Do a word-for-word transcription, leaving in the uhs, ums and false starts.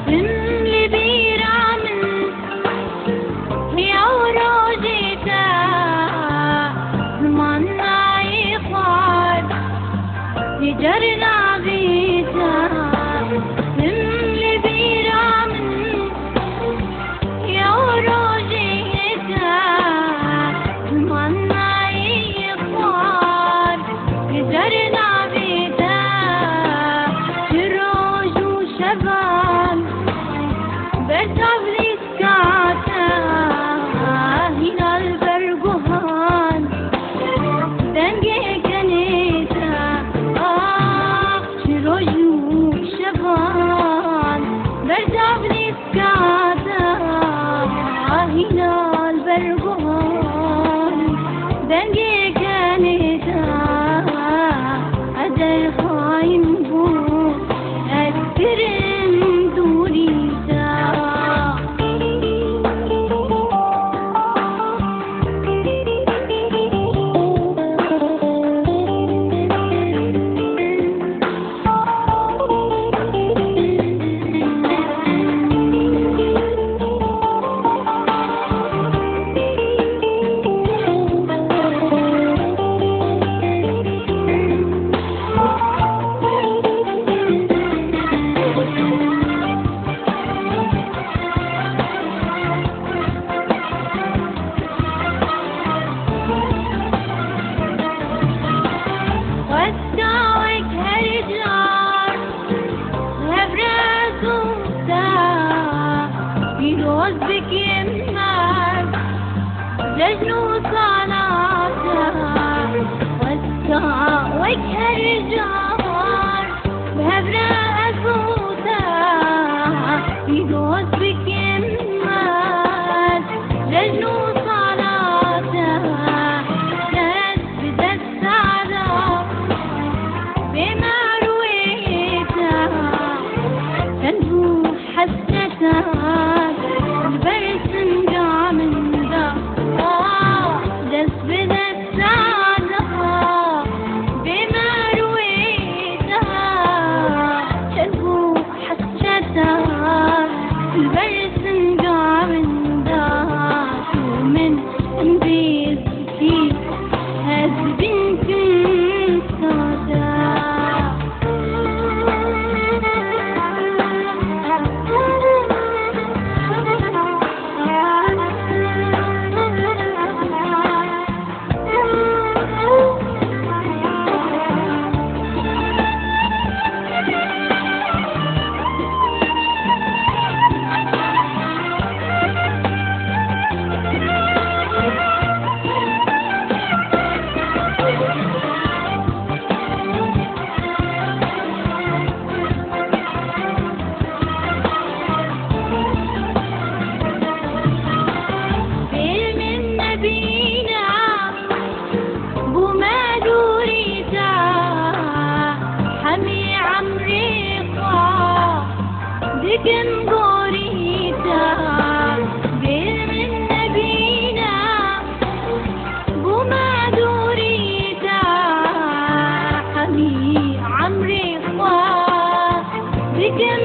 Tim li bîra min ya rojê te, ziman nayê xwar, hêcer navê te. Tim li bîra min ya rojê te, ziman nayê xwar, hêcer navê te. Ji roj û şevan ber çav lîstika te, hîna li ber guhan dengê kenê te. Ah, ji roj û şevan ber çav lîstika te, hîna li ber guhan dengê kenê te. Ezel xayîn bû, ez kirim dûrî te. Westa wek her car, hev rez û te, pîroz bikim me, cejn û sala te. Westa wek her car, bi hev re ez û te, pîroz bikim me, cejn û sala te. Dest bi desta de, bê me rûyê te, çend bû hesreta, li ber singa min de. Ah, dest bi desta de, bê me rûyê te, çend bû hesreta, li ber singa min de. Tu min bêz dikî, ez bin kim sade. Bêl min nebîne, bûme dûrî te, hemî emrê xwe dikim gorî te. Bêl min nebîne, bûme dûrî te, hemî emrê xwe dikim